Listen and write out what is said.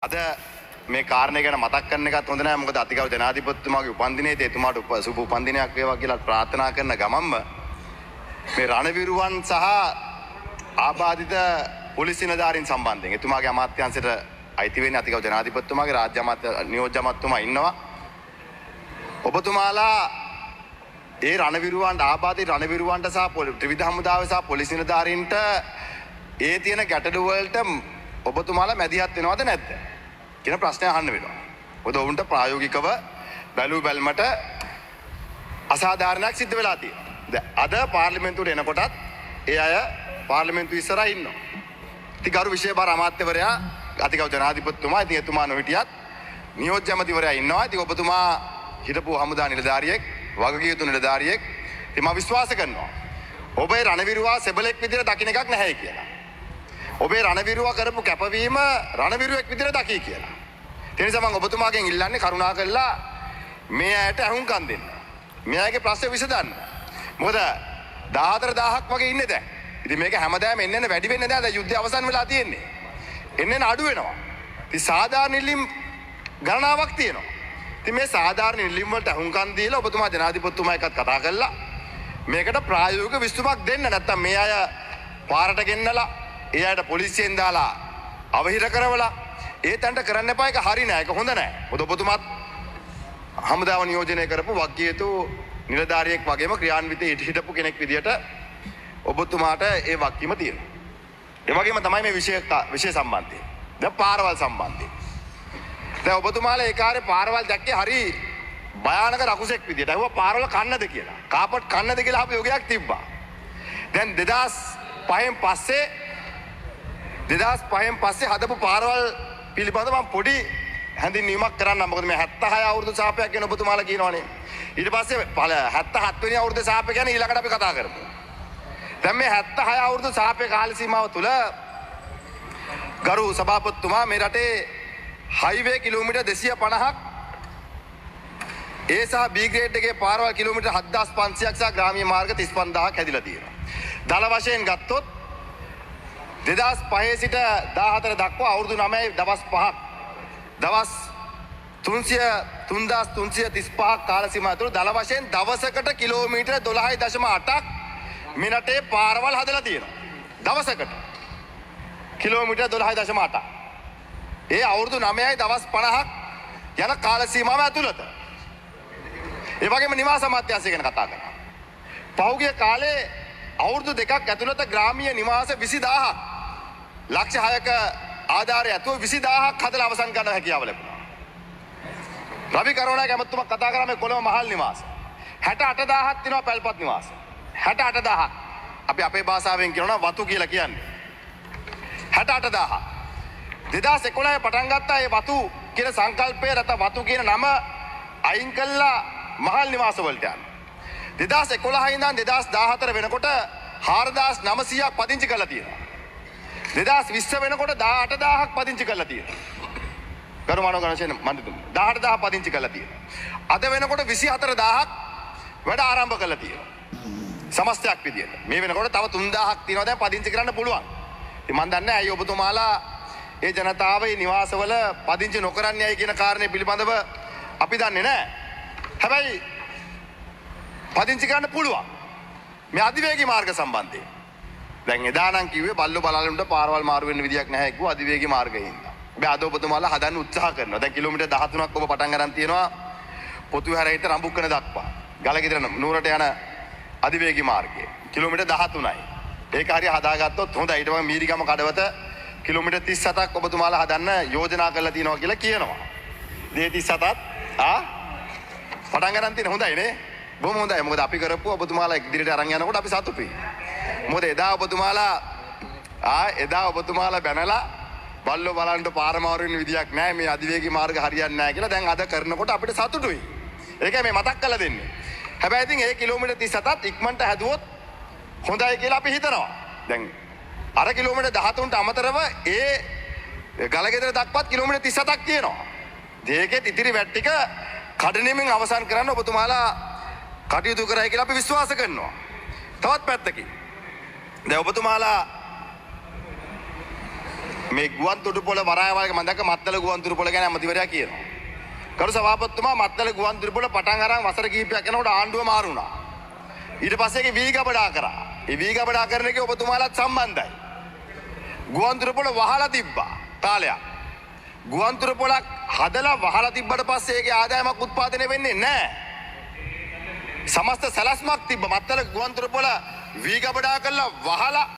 අද මේ කාරණේ ගැන මතක් කරන එකත් හොඳ නෑ. මොකද අතිගරු ජනාධිපතිතුමාගේ උපන්දිනේදී එතුමාට සුබ උපන්දිනයක් වේවා කියලා ප්‍රාර්ථනා කරන ගමන්ම මේ රණවිරුවන් සහ ආබාධිත පොලිස් නිලධාරීන් සම්බන්ධයෙන් එතුමාගේ අමාත්‍යාංශයට අයිති වෙන්නේ අතිගරු ජනාධිපතිතුමාගේ රාජ්‍ය අමාත්‍ය නියෝජ්‍ය අමාත්‍යතුමා ඉන්නවා. ඔබතුමාලා ඒ රණවිරුවන්ට, ආබාධිත රණවිරුවන්ට සහ ත්‍රිවිධ හමුදාව සහ පොලිස් නිලධාරීන්ට ඒ තියෙන ගැටලු වලට ඔබතුමාලා මැදිහත් වෙනවද නැද්ද කියන ප්‍රශ්නය අහන්න වෙනවා. මොකද ඔවුන්ට ප්‍රායෝගිකව බැලූ බැල්මට අසාධාරණයක් සිද්ධ වෙලා තියෙනවා. දැන් අද පාර්ලිමේන්තුවට එනකොටත් ඒ අය පාර්ලිමේන්තුව ඉස්සරහා ඉන්නවා. ඉතින් ගරු විශේෂ අමාත්‍යවරයා අතිගරු ජනාධිපතිතුමා, ඉතින් එතුමා නොහිටියත් නියෝජ්‍ය ඇමතිවරයා ඉන්නවා. ඉතින් ඔබතුමා හිටපු හමුදා නිලධාරියෙක්, වගකිය යුතු නිලධාරියෙක්. ඉතින් මම විශ්වාස කරනවා ඔබේ රණවිරුවා සෙබලෙක් විදිහට දකින්න එකක් නැහැ කියලා. ඔබේ රණවිරුවා කරපු කැපවීම රණවිරුවෙක් විදිහට දකි කියලා. ඒ නිසා මම ඔබතුමාගෙන් ඉල්ලන්නේ කරුණා කරලා මේ අයට ඇහුම්කන් දෙන්න. මේ අයගේ ප්‍රශ්න විසඳන්න. මොකද 14,000ක් වගේ ඉන්නේ දැන්. ඉතින් මේක හැමදාම එන්න එන්න වැඩි වෙන්නේ නැහැ. දැන් යුද්ධය අවසන් වෙලා තියෙන්නේ. එන්න එන්න අඩු වෙනවා. ඉතින් සාධාරණ ඉල්ලීම් ගණනාවක් තියෙනවා. ඉතින් මේ සාධාරණ ඉල්ලීම් වලට ඇහුම්කන් දීලා ඔබතුමා ජනාධිපතිතුමා එක්කත් කතා කරලා මේකට ප්‍රායෝගික විසඳුමක් දෙන්න. නැත්තම් මේ අය පාරට ගෙන්නලා ඒ අයට පොලිසියෙන් දාලා අවහිර කරවලා ඒ තැනට කරන්න එපා. ඒක හරි නෑ. ඒක හොඳ නෑ. මොකද ඔබතුමාත් හමුදාව නියෝජනය කරපු වගකිය යුතු නිලධාරියෙක් වගේම ක්‍රියාන්විත හිටපු කෙනෙක් විදියට ඔබතුමාට ඒ වගකීම තියෙනවා. ඒ වගේම තමයි මේ විෂය සම්බන්ධයෙන්. දැන් පාරවල් සම්බන්ධයෙන්. දැන් ඔබතුමාලා ඒ කාර්ය පාරවල් දැක්කේ හරි භයානක රකුසෙක් විදියට. ඇහුවා පාරවල් කන්නද කියලා. කාපට් කන්නද කියලා අහපු යෝගයක් තිබ්බා. දැන් 2005න් පස්සේ හදපු පාරවල් පිළිබඳව මම පොඩි හැඳින්වීමක් කරන්නම්. මොකද මේ 76 අවුරුදු සාපයක් ගැන ඔබතුමාලා කියනවනේ. ඊට පස්සේ 77 වෙනි අවුරුද්ද සාපය ගැන ඊළඟට අපි කතා කරමු. දැන් මේ 76 අවුරුදු සාපේ කාල සීමාව තුළ ගරු සභාපතිතුමා මේ රටේ හයිවේ කිලෝමීටර් 250ක් ඒ සහ බී ග්‍රේඩ් එකේ පාරවල් කිලෝමීටර් 7500ක් සහ ග්‍රාමීය මාර්ග 35000ක් හැදිලා තියෙනවා. දල වශයෙන් ගත්තොත් 2005 සිට 14 දක්වා අවුරුදු 9 දවස් 5ක් දවස් 3335ක් කාල සීමාව තුළ දල වශයෙන් දවසකට කිලෝමීටර් 12.8ක් මේ රටේ පාරවල් හදලා තියෙනවා. දවසකට කිලෝමීටර් 12.8ක්. ඒ අවුරුදු 9යි දවස් 50ක් යන කාල සීමාව ඇතුළත. ඒ වගේම නිවාස අමාත්‍යාංශය ගැන කතා කරනවා. පහුගිය කාලේ අවුරුදු දෙකක් ඇතුළත ග්‍රාමීය නිවාස 20000ක් ලක්ෂ 6ක ආධාරය ඇතුව 20000ක් හදලා අවසන් කරන්න හැකියාව ලැබුණා. රවි කරුණානායක ඇමතුමා කතා කරා මේ කොළඹ මහල් නිවාස. 68000ක් තියෙනවා පැල්පත් නිවාස. 68000ක්. අපි අපේ භාෂාවෙන් කියනවා නම් වතු කියලා කියන්නේ. 68000ක්. 2011 පටන් ගත්තා මේ වතු කියන සංකල්පය නැත්නම් වතු කියන නම අයින් කළා මහල් නිවාස වලට යන්න. 2011 ඉඳන් 2014 වෙනකොට 4900ක් පදිංචි කරලා තියෙනවා. 2020 වෙනකොට 18000ක් පදිංචි කරලා තියෙනවා. ගරු මානව ගණේශ මන්ත්‍රීතුමනි 18000 පදිංචි කරලා තියෙනවා. අද වෙනකොට 24000ක් වැඩ ආරම්භ කරලා තියෙනවා. සමස්තයක් විදියට. මේ වෙනකොට තව 3000ක් තියෙනවා දැන් පදිංචි කරන්න පුළුවන්. ඉතින් මන් දන්නේ ඇයි ඔබතුමාලා ඒ ජනතාව මේ නිවාසවල පදිංචි නොකරන්නේ ඇයි කියන කාරණේ පිළිබඳව අපි දන්නේ නෑ. හැබැයි පදිංචි කරන්න පුළුවන්. මේ අධිවේගී මාර්ග සම්බන්ධයෙන්. දැන් එදා නම් කිව්වේ බල්ලෝ බලලුන්ට පාරවල් මාරු වෙන්න විදියක් නැහැ කිව්වා අධිවේගී මාර්ගයේ හින්දා. හැබැයි අද ඔබතුමාලා හදන්න උත්සාහ කරනවා. දැන් කිලෝමීටර් 13ක් ඔබ පටන් ගන්න තියෙනවා පොතුහැර හිට රඹුක්කන දක්වා. ගලගෙදර නුවරට යන අධිවේගී මාර්ගය. කිලෝමීටර් 13යි. ඒක හරිය හදාගත්තොත් හොඳයි. ඊට පස්සේ මීරිගම කඩවත කිලෝමීටර් 37ක් ඔබතුමාලා හදන්න යෝජනා කරලා තියෙනවා කියලා කියනවා. දේ 37ත් පටන් ගන්න තියෙන හොඳයි නේ. බොහොම හොඳයි. මොකද අපි කරපුව ඔබතුමාලා ඉදිරියට අරන් යනකොට අපි සතුටුයි. මොකද එදා ඔබතුමාලා බැනලා බල්ලෝ බලන්න පාර මාරු වෙන විදියක් නෑ, මේ අධිවේගී මාර්ග හරියන්නේ නෑ කියලා දැන් අද කරනකොට අපිට සතුටුයි. ඒකයි මේ මතක් කරලා දෙන්නේ. හැබැයි ඉතින් ඒ කිලෝමීටර් 37ත් ඉක්මනට හැදුවොත් හොඳයි කියලා අපි හිතනවා. දැන් අර කිලෝමීටර් 13ට අමතරව ඒ ගලගෙදර දක්වාත් කිලෝමීටර් 37ක් තියෙනවා. ඒකෙත් ඉතිරි වැට් ටික කඩිනමින් අවසන් කරන්න ඔබතුමාලා කටයුතු කරයි කියලා අපි විශ්වාස කරනවා. තවත් පැත්තකින් දැන් ඔබතුමාලා මේ ගුවන් තොටුපොළ වරායවල් මම දැක්ක මත්තල ගුවන් තොටුපොළ ගැන ඇමතිවරයා කියනවා. ගරු සභාපතිතුමා, මත්තල ගුවන් තොටුපොළ පටන් අරන් වසර කිහිපයක් යනකොට ආණ්ඩුව මාරු වුණා. ඊට පස්සේ ඒක වී ගබඩා කරා. ඒ වී ගබඩා කරන එකේ ඔබතුමාලාත් සම්බන්ධයි. ගුවන් තොටුපොළ වහලා තිබ්බා කාලයක්. ගුවන් තොටුපොළක් හදලා වහලා තිබ්බට පස්සේ ඒකේ ආදායමක් උත්පාදනය වෙන්නේ නැහැ. සමස්ත සැලැස්මක් තිබ්බ මත්තල ගුවන් තොටුපොළ වී ගබඩා කරලා වහලා